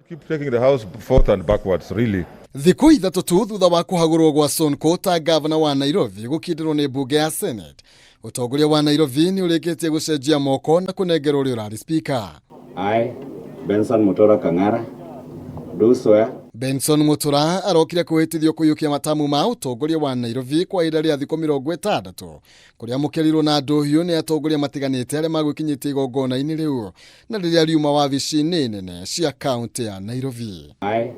Keep taking the house forth and backwards, really. Thikũ 3 tu thutha wa kũhagũrwo gwa Sonko ta gavana wa Nairobi gũkindĩrwo nĩ mbunge ya Senate, ũtongoria wa Nairobi nĩ ũrĩkĩtie gũcenjia moko na kũnengerwo ũrĩa ũrarĩ speaker. I, Benson Mutura Kangara, do swear. Benson Mutura arokire kwĩhĩtithio kũiyũkia matamu ma ũtongoria wa Nairobi kwa ihinda rĩa thikũ 60 kũrĩa amũkĩrirwo na ndũhiũ nĩ atongoria matiganĩte arĩa magwĩkinyĩtie igongona-inĩ rĩu na rĩrĩa riuma wabici-inĩ nene cia kaunti ya Nairobi. I,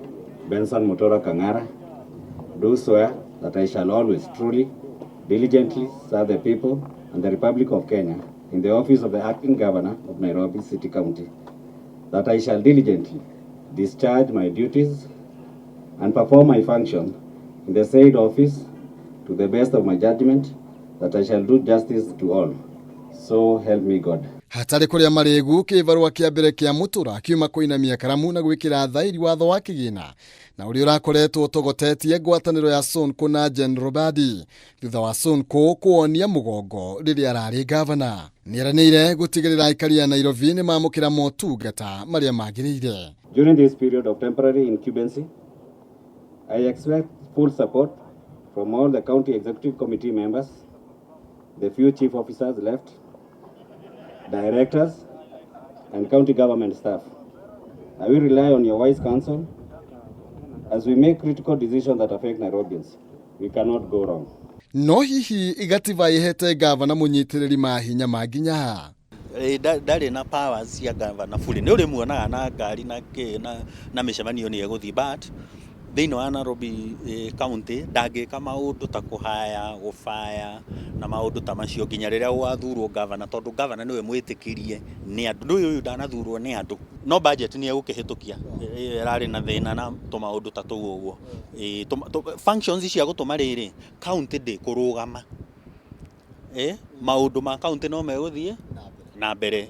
Benson Mutura Kangara, do swear that I shall always truly, diligently serve the people and the Republic of Kenya in the office of the acting governor of Nairobi City County, that I shall diligently discharge my duties and perform my function in the said office to the best of my judgment, that I shall do justice to all. So help me God. Hatarĩ kũrĩa marĩgu kĩbarũa kĩa mbere kĩa Mutura kiuma kũinamia karamu na gwĩkĩra thairi watho wa kĩgĩna na ũrĩa ũrakoretwo ũtogotetie ngwatanĩro ya Sonko na General Badi thutha wa Sonko kuonia mũgongo rĩrĩa ararĩ gavana. Nĩeranĩire gũtigĩrĩra aikari a Nairobi nĩ mamũkĩra motungata marĩa magĩrĩire. During this period of temporary incumbency, I expect full support from all the county executive committee members, the few chief officers left, directors, and county government staff. I will rely on your wise counsel as we make critical decisions that affect Nairobians. We cannot go wrong. No hihi gatiba ihete gavana mũnyitĩrĩri mahinya ma nginya ha? Ndarĩ na powers cia gavana fully. Nĩ ũrĩmuonaga na ngari na kĩ na mĩcemanio nĩ egũthiĩ, but thĩinĩ wa Nairobi county ndangĩka maũndũ ta kũhaya, gũbaya na maũndũ ta macio nginya rĩrĩa gũgathurwo gavana, tondũ gavana nĩwe mwĩtĩkĩrie nĩ andũ. Ndũyũ ũyũ ndanathurwo nĩ andũ, no budget nĩ egũkĩhĩtũkia, ĩrarĩ na thĩna na tũmaũndũ ta tũu ũguo. Functions cia gũtũma rĩrĩ county ndĩkũrũgama, maũndũ ma county no megũthiĩ na mbere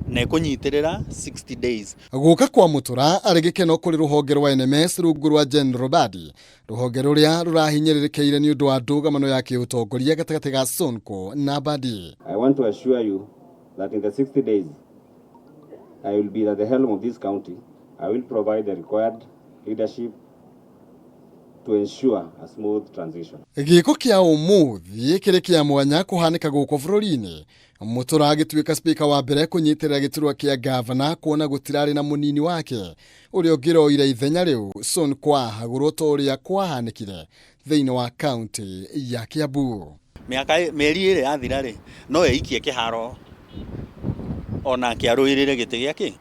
na ĩkũnyitĩrĩra 60 days. Gũka kwa Mutura arĩ gĩkeno kũrĩ rũhonge rwa NMS rungu rwa General Badi, rũhonge rũrĩa rũrahinyĩrĩrĩkĩire nĩ ũndũ wa ndũgamano ya kĩũtongoria gatagatĩ ga Sonko na Badi. I want to assure you that in the 60 days I will be at the helm of this county. I will provide the required leadership to ensure a smooth transition. Gĩko kĩa ũmũthĩ kĩrĩ kĩa mwanya kũhanĩka gũkũ bũrũri-inĩ, Mutura agĩtuĩka speaker wa mbere kũnyitĩrĩra gĩturwa kĩa gavana kuona gũtirarĩ na mũnini wake ũrĩa ũngĩroire ithenya rĩu Sonko ahagũrwo ta ũrĩa kwahanĩkire thĩinĩ wa kaunti ya Kiambu. Mĩaka mĩeri ĩrĩ yathira rĩ, no eikie kĩharo onake arũĩrĩre gĩtĩ gĩake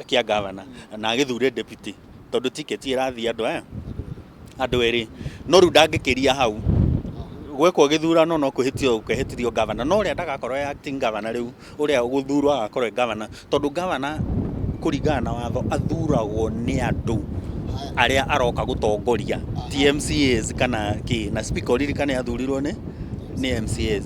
kĩa gavana na agĩthure deputy, tondũ tiketi ĩrathiĩ andũ aya andũ erĩ, no rĩu ndangĩkĩria hau. Gwekwo gĩthurano no kwĩhĩtio kwĩhĩtithio gavana, no ũrĩa ndagakorwo e acting governor rĩu, ũrĩa ũgũthurwo agakorwo e gavana, tondũ gavana kũringana na watho athuragwo nĩ andũ arĩa aroka gũtongoria, ti MCAs kana kĩ, na speaker ũririkane athurirwo nĩ MCAs.